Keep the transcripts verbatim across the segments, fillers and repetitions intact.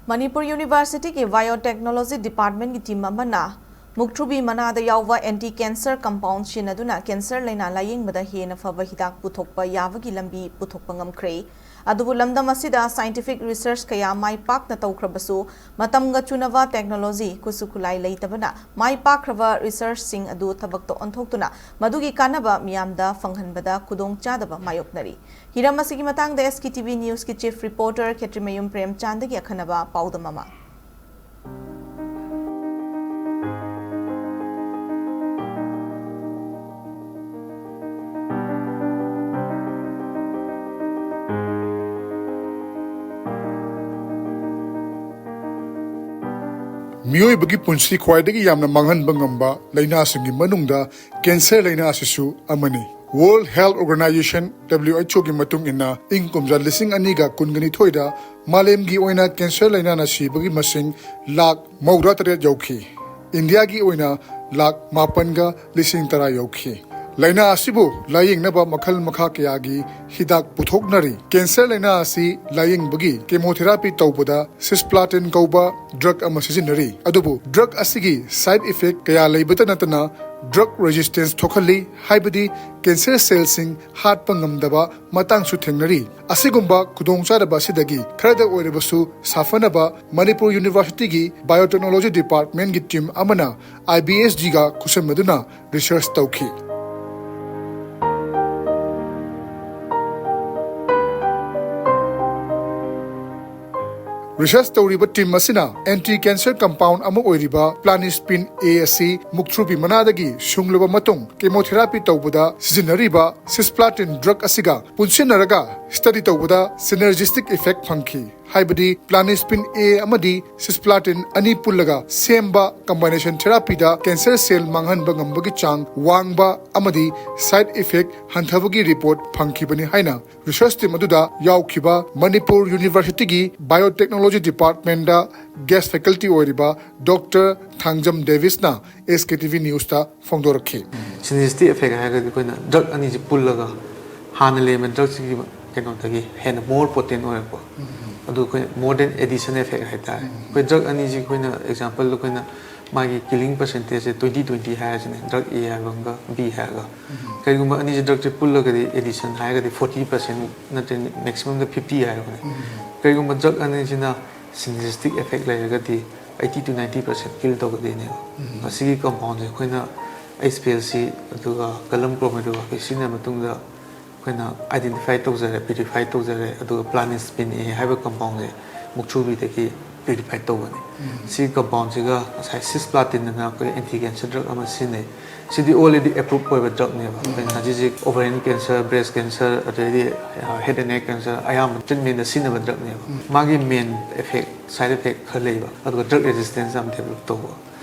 ꯃꯅꯤꯄꯨꯔ ꯌꯨꯅꯤꯚꯔꯁꯤꯇꯤꯒꯤ ꯕꯥꯏꯑꯣꯇꯦꯛꯅꯣꯂꯣꯖꯤ ꯗꯤꯄꯥꯔꯠꯃꯦꯟꯒꯤ ꯇꯤꯝ ꯑꯃꯅ ꯃꯨꯛꯊ꯭ꯔꯨꯕꯤ ꯃꯅꯥꯗ ꯌꯥꯎꯕ ꯑꯦꯟꯇꯤ ꯀꯦꯟꯁꯔ ꯀꯝꯄꯥꯎꯟ ꯁꯤꯖꯤꯟꯅꯗꯨꯅ ꯀꯦꯟꯁꯔ ꯂꯥꯏꯅꯥ ꯂꯥꯌꯦꯡꯕꯗ ꯍꯦꯟꯅ ꯐꯕ ꯍꯤꯗꯥꯛ ꯄꯨꯊꯣꯛꯄ ꯌꯥꯕꯒꯤ ꯂꯝꯕꯤ ꯄꯨꯊꯣꯛꯄ ꯉꯝꯈ꯭ꯔꯦ꯫ ꯑꯗꯨꯕꯨ ꯂꯝꯗꯝ ꯑꯁꯤꯗ ꯁꯥꯏꯟꯇꯤꯐꯤꯛ ꯔꯤꯁꯔꯆ ꯀꯌꯥ ꯃꯥꯏ ꯄꯥꯛꯅ ꯇꯧꯈ꯭ꯔꯕꯁꯨ, ꯃꯇꯝꯒ ꯆꯨꯅꯕ ꯇꯦꯛꯅꯣꯂꯣꯖꯤ, ꯈꯨꯠꯁꯨ ꯈꯨꯠꯂꯥꯏ ꯂꯩꯇꯕꯅ ꯃꯥꯏ ꯄꯥꯛꯈ꯭ꯔꯕ ꯔꯤꯁꯔꯆꯁꯤꯡ ꯑꯗꯨ ꯊꯕꯛꯇ ꯑꯣꯟꯊꯣꯛꯇꯨꯅ ꯃꯗꯨꯒꯤ ꯀꯥꯟꯅꯕ ꯃꯤꯌꯥꯝꯗ ꯐꯪꯍꯟꯕꯗ ꯈꯨꯗꯣꯡꯆꯥꯗꯕ ꯃꯥꯌꯣꯛꯅꯔꯤ꯫ ꯍꯤꯔꯝ ꯑꯁꯤꯒꯤ ꯃꯇꯥꯡꯗ ꯑꯦꯁ K T V ꯅ꯭ꯌꯨꯁꯀꯤ chief reporter ꯈꯦꯇ꯭ꯔꯤꯃꯌꯨꯝ ꯄ꯭ꯔꯦꯝꯆꯥꯟꯗꯒꯤ ꯑꯈꯟꯅꯕ ꯄꯥꯎꯗꯝ ꯑꯃ꯫ ꯃꯤꯑꯣꯏꯕꯒꯤ ꯄꯨꯟꯁꯤ ꯈ꯭ꯋꯥꯏꯗꯒꯤ ꯌꯥꯝꯅ ꯃꯥꯡꯍꯟꯕ ꯉꯝꯕ ꯂꯥꯏꯅꯥꯁꯤꯡꯒꯤ ꯃꯅꯨꯡꯗ ꯀꯦꯟꯁꯔ ꯂꯥꯏꯅꯥ ꯑꯁꯤꯁꯨ ꯑꯃꯅꯤ꯫ World Health Organization, W H O ꯒꯤ ꯃꯇꯨꯡ ꯏꯟꯅ, ꯏꯪ ꯀꯨꯝꯖꯥ ꯂꯤꯁꯤꯡ ꯑꯅꯤꯒ ꯀꯨꯟꯒ ꯅꯤꯊꯣꯏꯗ ꯃꯥꯂꯦꯝꯒꯤ ꯑꯣꯏꯅ ꯀꯦꯟꯁꯔ ꯂꯥꯏꯅꯥꯅ ꯁꯤꯕꯒꯤ ꯃꯁꯤꯡ ꯂꯥꯈ ꯃꯧꯗ꯭ꯔꯥ ꯇꯔꯦꯠ ꯌꯧꯈꯤ꯫ ꯏꯟꯗꯤꯌꯥꯒꯤ ꯑꯣꯏꯅ ꯂꯥꯈ ꯃꯥꯄꯟꯒ ꯂꯤꯁꯤꯡ ꯇꯔꯥ ꯌꯧꯈꯤ꯫ ꯂꯥꯏꯅꯥ ꯑꯁꯤꯕꯨ ꯂꯥꯌꯦꯡꯅꯕ ꯃꯈꯜ ꯃꯈꯥ ꯀꯌꯥꯒꯤ ꯍꯤꯗꯥꯛ ꯄꯨꯊꯣꯛꯅꯔꯤ꯫ ꯀꯦꯟꯁꯔ ꯂꯥꯏꯅꯥ ꯑꯁꯤ ꯂꯥꯌꯦꯡꯕꯒꯤ ꯀꯦꯃꯣꯊꯦꯔꯥꯄꯤ ꯇꯧꯕꯗ ꯁꯤꯁꯄ꯭ꯂꯥꯇꯤꯟ ꯀꯧꯕ ꯗ꯭ꯔꯒ ꯑꯃ ꯁꯤꯖꯤꯟꯅꯔꯤ꯫ ꯑꯗꯨꯕꯨ ꯗ꯭ꯔꯒ ꯑꯁꯤꯒꯤ ꯁꯥꯏꯗ ꯏꯐꯦꯛ ꯀꯌꯥ ꯂꯩꯕꯇ ꯅꯠꯇꯅ ꯗ꯭ꯔꯒ ꯔꯦꯖꯤꯁꯇꯦꯟꯁ ꯊꯣꯛꯍꯜꯂꯤ, ꯍꯥꯏꯕꯗꯤ ꯀꯦꯟꯁꯔ ꯁꯦꯜꯁꯤꯡ ꯍꯥꯠꯄ ꯉꯝꯗꯕ ꯃꯇꯥꯡꯁꯨ ꯊꯦꯡꯅꯔꯤ꯫ ꯑꯁꯤꯒꯨꯝꯕ ꯈꯨꯗꯣꯡꯆꯥꯗꯕ ꯑꯁꯤꯗꯒꯤ ꯈꯔꯗ ꯑꯣꯏꯔꯕꯁꯨ ꯁꯥꯐꯅꯕ ꯃꯅꯤꯄꯨꯔ ꯌꯨꯅꯤꯚꯔꯁꯤꯇꯤꯒꯤ ꯕꯥꯏꯑꯣꯇꯦꯛꯅꯣꯂꯣꯖꯤ ꯗꯤꯄꯥꯔꯠꯃꯦꯟꯒꯤ ꯇꯤꯝ ꯑꯃꯅ ꯑꯥꯏ ꯕꯤ ꯑꯦꯁ ꯖꯤꯒ ꯈꯨꯠꯁꯝꯅꯗꯨꯅ ꯔꯤꯁꯔꯆ ꯇꯧꯈꯤ꯫ ꯔꯤꯁꯔꯆ ꯇꯧꯔꯤꯕ ꯇꯤꯝ ꯑꯁꯤꯅ ꯑꯦꯟꯇꯤ ꯀꯦꯟꯁꯔ ꯀꯝꯄꯥꯎꯟ ꯑꯃ ꯑꯣꯏꯔꯤꯕ ꯄ꯭ꯂꯥꯅꯤꯁꯄꯤꯟ ꯑꯦ ꯑꯁꯤ ꯃꯨꯛꯊ꯭ꯔꯨꯕꯤ ꯃꯅꯥꯗꯒꯤ ꯁꯨꯡꯂꯕ ꯃꯇꯨꯡ ꯀꯦꯃꯣꯊꯦꯔꯥꯄꯤ ꯇꯧꯕꯗ ꯁꯤꯖꯤꯟꯅꯔꯤꯕ ꯁꯤꯁꯄ꯭ꯂꯥꯇꯤꯟ ꯗ꯭ꯔꯒ ꯑꯁꯤꯒ ꯄꯨꯟꯁꯤꯟꯅꯔꯒ ꯁ꯭ꯇꯗꯤ ꯇꯧꯕꯗ ꯁꯤꯅꯔꯖꯤꯁꯇꯤꯛ ꯏꯐꯦꯛ ꯐꯪꯈꯤ꯫ ꯍꯥꯏꯕꯗꯤ ꯄ꯭ꯂꯥꯅꯤꯁꯄꯤꯟ ꯑꯦ ꯑꯃꯗꯤ ꯁꯤꯁꯄ꯭ꯂꯥꯇꯤꯟ ꯑꯅꯤ ꯄꯨꯜꯂꯒ ꯁꯦꯝꯕ ꯀꯝꯕꯥꯏꯅꯦꯁꯟ ꯊꯦꯔꯥꯄꯤꯗ ꯀꯦꯟꯁꯔ ꯁꯦꯜ ꯃꯥꯡꯍꯟꯕ ꯉꯝꯕꯒꯤ ꯆꯥꯡ ꯋꯥꯡꯕ ꯑꯃꯗꯤ ꯁꯥꯏꯗ ꯏꯐꯦꯛ ꯍꯟꯊꯕꯒꯤ ꯔꯤꯄꯣꯔꯠ ꯐꯪꯈꯤꯕꯅꯤ ꯍꯥꯏꯅ ꯔꯤꯁꯔꯆ ꯇꯤꯝ ꯑꯗꯨꯗ ꯌꯥꯎꯈꯤꯕ ꯃꯅꯤꯄꯨꯔ ꯌꯨꯅꯤꯚꯔꯁꯤꯇꯤꯒꯤ ꯕꯥꯏꯑꯣꯇꯦꯛꯅꯣꯂꯣꯖꯤ ꯗꯤꯄꯥꯔꯠꯃꯦꯟꯗ ꯒꯦꯁ ꯐꯦꯀꯜꯇꯤ ꯑꯣꯏꯔꯤꯕ ꯗꯣꯛꯇꯔ ꯊꯥꯡꯖꯝ ꯗꯦꯕꯤꯁꯅ ꯑꯦꯁ ꯀꯦ ꯇꯤ ꯚꯤ ꯅ꯭ꯌꯨꯁꯇ ꯐꯣꯡꯗꯣꯔꯛꯈꯤ꯫ ꯁꯤꯅꯔꯖꯤꯁꯇꯤꯛ ꯏꯐꯦꯛ ꯍꯥꯏꯔꯒꯗꯤ ꯑꯩꯈꯣꯏꯅ ꯗ꯭ꯔꯒ ꯑꯅꯤꯁꯤ ꯄꯨꯜꯂꯒ ꯍꯥꯟꯅ ꯂꯩꯔꯝꯕ ꯗ꯭ꯔꯒꯁꯤꯒꯤ ꯀꯩꯅꯣꯗꯒꯤ ꯍꯦꯟꯅ ꯃꯣꯔ ꯄꯣꯇꯦꯟ ꯑꯣꯏꯔꯛꯄ꯫ ꯑꯗꯨ ꯑꯩꯈꯣꯏ more than addition effect ꯍꯥꯏꯇꯥꯔꯦ꯫ ꯑꯩꯈꯣꯏ drug ꯑꯅꯤꯁꯤ ꯑꯩꯈꯣꯏꯅ example ꯑꯩꯈꯣꯏꯅ ꯃꯥꯒꯤ killing percentage say twenty twenty ꯍꯥꯏꯔꯁꯤꯅꯦ, drug A ꯍꯥꯏꯕ ꯑꯃꯒ B ꯍꯥꯏꯔꯒ꯫ ꯀꯩꯒꯨꯝꯕ ꯑꯅꯤꯁꯤ drug ꯁꯦ ꯄꯨꯜꯂꯒꯗꯤ addition ꯍꯥꯏꯔꯒꯗꯤ forty percent ꯅꯠꯇ꯭ꯔꯒ maximum ꯗ fifty ꯍꯥꯏꯔꯒꯅꯦ꯫ ꯀꯩꯒꯨꯝꯕ drug ꯑꯅꯤꯁꯤꯅ synergistic effect ꯂꯩꯔꯒꯗꯤ eighty to ninety percent kill ꯇꯧꯒꯗꯣꯏꯅꯦꯕ꯫ ꯑꯁꯤꯒꯤ compound ꯁꯦ ꯑꯩꯈꯣꯏꯅ H P L C ꯑꯗꯨꯒ gallium chromatography ꯁꯤꯖꯤꯟꯅꯔ ꯃꯇꯨꯡꯗ ꯑꯩꯈꯣꯏꯅ identify ꯇꯧꯖꯔꯦ, purify ꯇꯧꯖꯔꯦ, ꯑꯗꯨꯒ Planismin A ꯍꯥꯏꯕ compound ꯁꯦ ꯃꯨꯛꯊ꯭ꯔꯨꯕꯤꯗꯒꯤ purify ꯇꯧꯕꯅꯤ꯫ ꯁꯤ compound ꯁꯤꯒ ꯉꯁꯥꯏ cisplatin ꯑꯅ ꯑꯩꯈꯣꯏ anti cancer drug ꯑꯃ ꯁꯤꯖꯤꯟꯅꯩ꯫ ꯁꯤꯗꯤ already approve ꯑꯣꯏꯕ drug ꯅꯦꯕ꯫ ꯑꯩꯈꯣꯏꯅ ꯍꯧꯖꯤꯛ ꯍꯧꯖꯤꯛ ovarian cancer, breast cancer, ꯑꯗꯩꯗꯤ head and neck cancer ꯑꯌꯥꯝꯕ treatment ꯇ ꯁꯤꯖꯤꯟꯅꯕ drug ꯅꯦꯕ꯫ ꯃꯥꯒꯤ main effect, side effect ꯈꯔ ꯂꯩꯕ, ꯑꯗꯨꯒ drug resistance ꯌꯥꯝ develop ꯇꯧꯕ꯫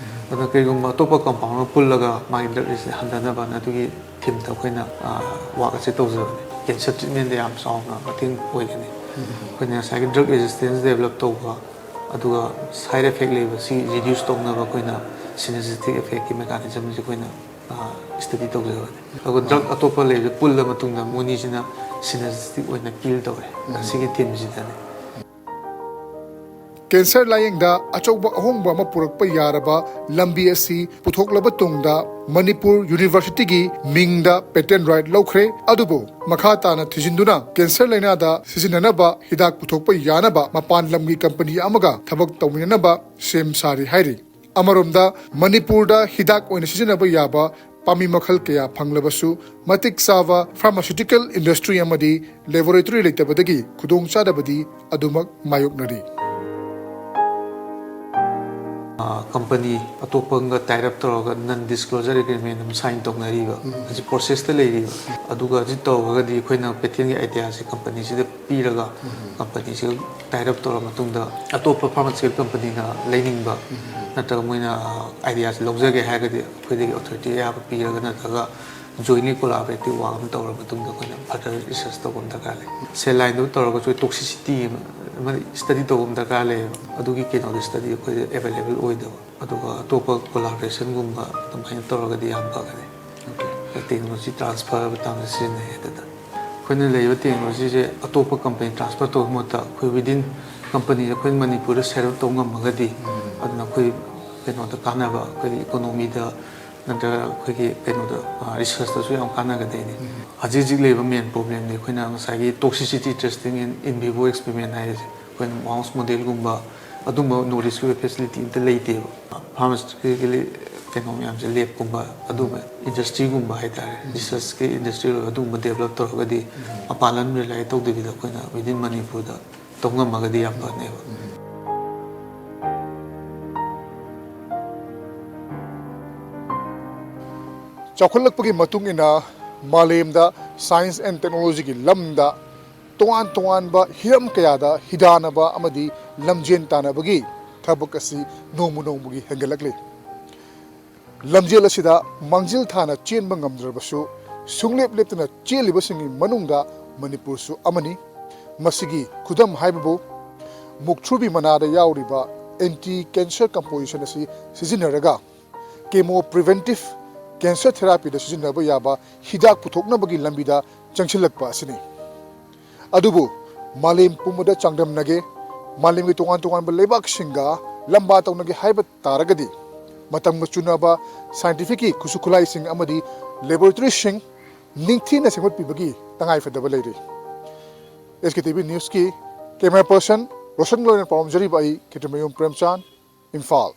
ꯑꯗꯨꯅ ꯀꯩꯒꯨꯝꯕ ꯑꯇꯣꯞꯄ compound ꯑꯃ ꯄꯨꯜꯂꯒ ꯃꯥꯒꯤ drug resistance ꯍꯟꯊꯅꯕꯅ ꯑꯗꯨꯒꯤ theme ꯇ ꯑꯩꯈꯣꯏꯅ work ꯑꯁꯤ ꯇꯧꯖꯕꯅꯤ꯫ Cancer treatment ꯇ ꯌꯥꯝ ꯆꯥꯎꯅ ꯃꯇꯦꯡ ꯑꯣꯏꯒꯅꯤ꯫ ꯑꯩꯈꯣꯏꯅ ꯉꯁꯥꯏꯒꯤ drug resistance develop ꯇꯧꯕ, ꯑꯗꯨꯒ side effect ꯂꯩꯕꯁꯤ reduce ꯇꯧꯅꯕ ꯑꯩꯈꯣꯏꯅ synergistic effect ꯀꯤ mechanism ꯁꯤ ꯑꯩꯈꯣꯏꯅ study ꯇꯧꯖꯕꯅꯤ꯫ ꯑꯗꯨꯒ drug ꯑꯇꯣꯞꯄ ꯂꯩꯕꯗ ꯄꯨꯜꯂ ꯃꯇꯨꯡꯗ ꯃꯣꯏꯅꯤꯁꯤꯅ synergistic ꯑꯣꯏꯅ kill ꯇꯧꯋꯦ꯫ ꯑꯁꯤꯒꯤ theme ꯁꯤꯗꯅꯤ꯫ Cancer ꯂꯥꯌꯦꯡꯗ ꯑꯆꯧꯕ ꯑꯍꯣꯡꯕ ꯑꯃ ꯄꯨꯔꯛꯄ ꯌꯥꯔꯕ ꯂꯝꯕꯤ ꯑꯁꯤ ꯄꯨꯊꯣꯛꯂꯕ ꯇꯨꯡꯗ ꯃꯅꯤꯄꯨꯔ University ꯒꯤ ꯃꯤꯡꯗ patent right ꯂꯧꯈ꯭ꯔꯦ꯫ ꯑꯗꯨꯕꯨ ꯃꯈꯥ ꯇꯥꯅ ꯊꯤꯖꯤꯟꯗꯨꯅ cancer ꯂꯥꯏꯅꯥꯗ ꯁꯤꯖꯤꯟꯅꯅꯕ ꯍꯤꯗꯥꯛ ꯄꯨꯊꯣꯛꯄ ꯌꯥꯅꯕ ꯃꯄꯥꯟ ꯂꯝꯒꯤ company ꯑꯃꯒ ꯊꯕꯛ ꯇꯧꯃꯤꯟꯅꯅꯕ ꯁꯦꯝ ꯁꯥꯔꯤ ꯍꯥꯏꯔꯤ꯫ ꯑꯃꯔꯣꯝꯗ ꯃꯅꯤꯄꯨꯔꯗ ꯍꯤꯗꯥꯛ ꯑꯣꯏꯅ ꯁꯤꯖꯤꯟꯅꯕ ꯌꯥꯕ ꯄꯥꯝꯕꯤ ꯃꯈꯜ ꯀꯌꯥ ꯐꯪꯂꯕꯁꯨ ꯃꯇꯤꯛ ꯆꯥꯕ pharmaceutical industry ꯑꯃꯗꯤ laboratory ꯂꯩꯇꯕꯗꯒꯤ ꯈꯨꯗꯣꯡꯆꯥꯗꯕꯗꯤ ꯑꯗꯨꯃꯛ ꯃꯥꯌꯣꯛꯅꯔꯤ꯫ Company ꯑꯇꯣꯞꯄ ꯑꯃꯒ tie up ꯇꯧꯔꯒ non disclosure agreement ꯑꯃ sign ꯇꯧꯅꯔꯤꯕ꯫ ꯍꯧꯖꯤꯛ process ꯇ ꯂꯩꯔꯤꯕ꯫ ꯑꯗꯨꯒ ꯍꯧꯖꯤꯛ ꯇꯧꯔꯒꯗꯤ ꯑꯩꯈꯣꯏꯅ patent ꯒꯤ idea ꯁꯦ company ꯁꯤꯗ ꯄꯤꯔꯒ company ꯁꯤꯒ tie up ꯇꯧꯔ ꯃꯇꯨꯡꯗ ꯑꯇꯣꯞꯄ pharmaceutical company ꯅ ꯂꯩꯅꯤꯡꯕ ꯅꯠꯇ꯭ꯔꯒ ꯃꯣꯏꯅ idea ꯁꯦ ꯂꯧꯖꯒꯦ ꯍꯥꯏꯔꯒꯗꯤ ꯑꯩꯈꯣꯏꯗꯒꯤ authority ꯑꯌꯥꯕ ꯄꯤꯔꯒ ꯅꯠꯇ꯭ꯔꯒ jointly collaborative work ꯑꯃ ꯇꯧꯔ ꯃꯇꯨꯡꯗ ꯑꯩꯈꯣꯏꯅ further research ꯇꯧꯕ ꯑꯃ ꯗꯔꯀꯥꯔ ꯂꯩ꯫ Cell line ꯗ ꯇꯧꯔꯒꯁꯨ toxicity ꯑꯃ study ꯇꯧꯕ ꯑꯃ ꯗꯔꯀꯥꯔ ꯂꯩꯌꯦꯕ꯫ ꯑꯗꯨꯒꯤ ꯀꯩꯅꯣꯗꯤ study ꯑꯩꯈꯣꯏꯗ available ꯑꯣꯏꯗꯕ꯫ ꯑꯗꯨꯒ ꯑꯇꯣꯞꯄ collaboration ꯒꯨꯝꯕ ꯑꯗꯨꯃꯥꯏꯅ ꯇꯧꯔꯒꯗꯤ ꯌꯥꯝ ꯐꯒꯅꯤ꯫ Technology transfer ꯃꯇꯥꯡꯗ ꯁꯤꯖꯤꯟꯅꯩ ꯑꯗꯨꯗ꯫ ꯑꯩꯈꯣꯏꯅ ꯂꯩꯔꯤꯕ ꯇꯦꯛꯅꯣꯂꯣꯖꯤꯁꯦ ꯑꯇꯣꯞꯄ ꯀꯝꯄꯅꯤ ꯇ꯭ꯔꯥꯟꯁꯐꯔ ꯇꯧꯕ ꯃꯍꯨꯠꯇ ꯑꯩꯈꯣꯏ ꯋꯤꯗꯤꯟ ꯀꯝꯄꯅꯤꯗ ꯑꯩꯈꯣꯏ ꯃꯅꯤꯄꯨꯔꯗ ꯁꯦꯠ ꯑꯞ ꯇꯧꯕ ꯉꯝꯃꯒꯗꯤ, ꯑꯗꯨꯅ ꯑꯩꯈꯣꯏ ꯀꯩꯅꯣꯗ ꯀꯥꯟꯅꯕ, ꯑꯩꯈꯣꯏꯒꯤ ꯏꯀꯣꯅꯣꯃꯤꯗ ꯅꯠꯇ꯭ꯔꯒ ꯑꯩꯈꯣꯏꯒꯤ ꯀꯩꯅꯣꯗ, ꯔꯤꯁꯔꯁꯇꯁꯨ ꯌꯥꯝ ꯀꯥꯟꯅꯒꯗꯣꯏꯅꯤ꯫ ꯍꯧꯖꯤꯛ ꯍꯧꯖꯤꯛ ꯂꯩꯔꯤꯕ ꯃꯦꯟ ꯄ꯭ꯔꯣꯕ꯭ꯂꯦꯝꯗꯤ ꯑꯩꯈꯣꯏꯅ ꯉꯁꯥꯏꯒꯤ toxicity testing in vivo experiment ꯍꯥꯏꯔꯤꯁꯦ, ꯑꯩꯈꯣꯏꯅ ꯃꯥꯎꯁ ꯃꯣꯗꯦꯜꯒꯨꯝꯕ ꯑꯗꯨꯝꯕ ꯅꯣꯔꯠ ꯏꯁꯀꯤ ꯑꯣꯏꯕ ꯐꯦꯁꯤꯂꯤꯇꯤ ꯑꯝꯇ ꯂꯩꯇꯦꯕ꯫ ꯐꯥꯔꯃꯥꯁꯤꯇꯤꯀꯦꯜꯒꯤ ꯀꯩꯅꯣ ꯃꯌꯥꯝꯁꯦ, ꯂꯦꯞꯀꯨꯝꯕ, ꯑꯗꯨꯝꯕ ꯏꯟꯗꯁꯇ꯭ꯔꯤꯒꯨꯝꯕ ꯍꯥꯏꯇꯥꯔꯦ, ꯔꯤꯁꯔꯁꯀꯤ ꯏꯟꯗꯁꯇ꯭ꯔꯤ ꯑꯣꯏꯕ ꯑꯗꯨꯒꯨꯝꯕ ꯗꯦꯕꯂꯞ ꯇꯧꯔꯒꯗꯤ ꯃꯄꯥꯟ ꯂꯝ ꯔꯤꯂꯥꯏ ꯇꯧꯗꯕꯤꯗ ꯑꯩꯈꯣꯏꯅ ꯋꯤꯗꯤꯟ ꯃꯅꯤꯄꯨꯔꯗ ꯇꯧ ꯉꯝꯃꯒꯗꯤ ꯌꯥꯝ ꯐꯅꯦꯕ꯫ ꯆꯥꯎꯈꯠꯂꯛꯄꯒꯤ ꯃꯇꯨꯡ ꯏꯟꯅ ꯃꯥꯂꯦꯝꯗ ꯁꯥꯏꯟꯁ ꯑꯦꯟ ꯇꯦꯛꯅꯣꯂꯣꯖꯤꯒꯤ ꯂꯝꯗ ꯇꯣꯉꯥꯟ ꯇꯣꯉꯥꯟꯕ ꯍꯤꯔꯝ ꯀꯌꯥꯗ ꯍꯤꯗꯥꯟꯅꯕ ꯑꯃꯗꯤ ꯂꯝꯖꯦꯟ ꯇꯥꯟꯅꯕꯒꯤ ꯊꯕꯛ ꯑꯁꯤ ꯅꯣꯡꯃ ꯅꯣꯡꯃꯒꯤ ꯍꯦꯟꯒꯠꯂꯛꯂꯤ꯫ ꯂꯝꯖꯦꯜ ꯑꯁꯤꯗ ꯃꯥꯡꯖꯤꯜ ꯊꯥꯅ ꯆꯦꯟꯕ ꯉꯝꯗ꯭ꯔꯕꯁꯨ, ꯁꯨꯡꯂꯦꯞ ꯂꯦꯞꯇꯅ ꯆꯦꯜꯂꯤꯕꯁꯤꯡꯒꯤ ꯃꯅꯨꯡꯗ ꯃꯅꯤꯄꯨꯔꯁꯨ ꯑꯃꯅꯤ꯫ ꯃꯁꯤꯒꯤ ꯈꯨꯗꯝ ꯍꯥꯏꯕꯕꯨ, ꯃꯨꯛꯊ꯭ꯔꯨꯕꯤ ꯃꯅꯥꯗ ꯌꯥꯎꯔꯤꯕ ꯑꯦꯟꯇꯤ ꯀꯦꯟꯁꯔ ꯀꯝꯄꯣꯖꯤꯁꯟ ꯑꯁꯤ ꯁꯤꯖꯤꯟꯅꯔꯒ ꯀꯦꯃꯣ ꯄ꯭ꯔꯤꯚꯦꯟꯇꯤꯚ ꯀꯦꯟꯁꯔ ꯊꯦꯔꯥꯄꯤꯗ ꯁꯤꯖꯤꯟꯅꯕ ꯌꯥꯕ ꯍꯤꯗꯥꯛ ꯄꯨꯊꯣꯛꯅꯕꯒꯤ ꯂꯝꯕꯤꯗ ꯆꯪꯁꯤꯜꯂꯛꯄ ꯑꯁꯤꯅꯤ꯫ ꯑꯗꯨꯕꯨ ꯃꯥꯂꯦꯝ ꯄꯨꯝꯕꯗ ꯆꯥꯡꯗꯝꯅꯒꯦ, ꯃꯥꯂꯦꯝꯒꯤ ꯇꯣꯉꯥꯟ ꯇꯣꯉꯥꯟꯕ ꯂꯩꯕꯥꯛꯁꯤꯡꯒ ꯂꯝꯕꯥ ꯇꯧꯅꯒꯦ ꯍꯥꯏꯕ ꯇꯥꯔꯒꯗꯤ, ꯃꯇꯝꯒ ꯆꯨꯅꯕ ꯁꯥꯏꯟꯇꯤꯐꯤꯛꯀꯤ ꯈꯨꯠꯁꯨ ꯈꯨꯠꯂꯥꯏꯁꯤꯡ ꯑꯃꯗꯤ ꯂꯦꯕꯣꯔꯦꯇꯔꯤꯁꯤꯡ ꯅꯤꯡꯊꯤꯅ ꯁꯦꯝꯒꯠꯄꯤꯕꯒꯤ ꯇꯉꯥꯏꯐꯗꯕ ꯂꯩꯔꯤ꯫ ꯑꯦꯁ ꯀꯦ ꯇꯤ ꯚꯤ ꯅ꯭ꯌꯨꯁꯀꯤ ꯀꯦꯃꯦꯔꯥ ꯄꯔꯁꯟ ꯔꯣꯁꯟ ꯂꯣꯏꯅ ꯄꯥꯎꯔꯝꯖꯔꯤꯕ ꯑꯩ ꯈꯦꯇ꯭ꯔꯤꯃꯌꯨꯝ ꯄ꯭ꯔꯦꯝꯆꯥꯟ, ꯏꯝꯐꯥꯜ꯫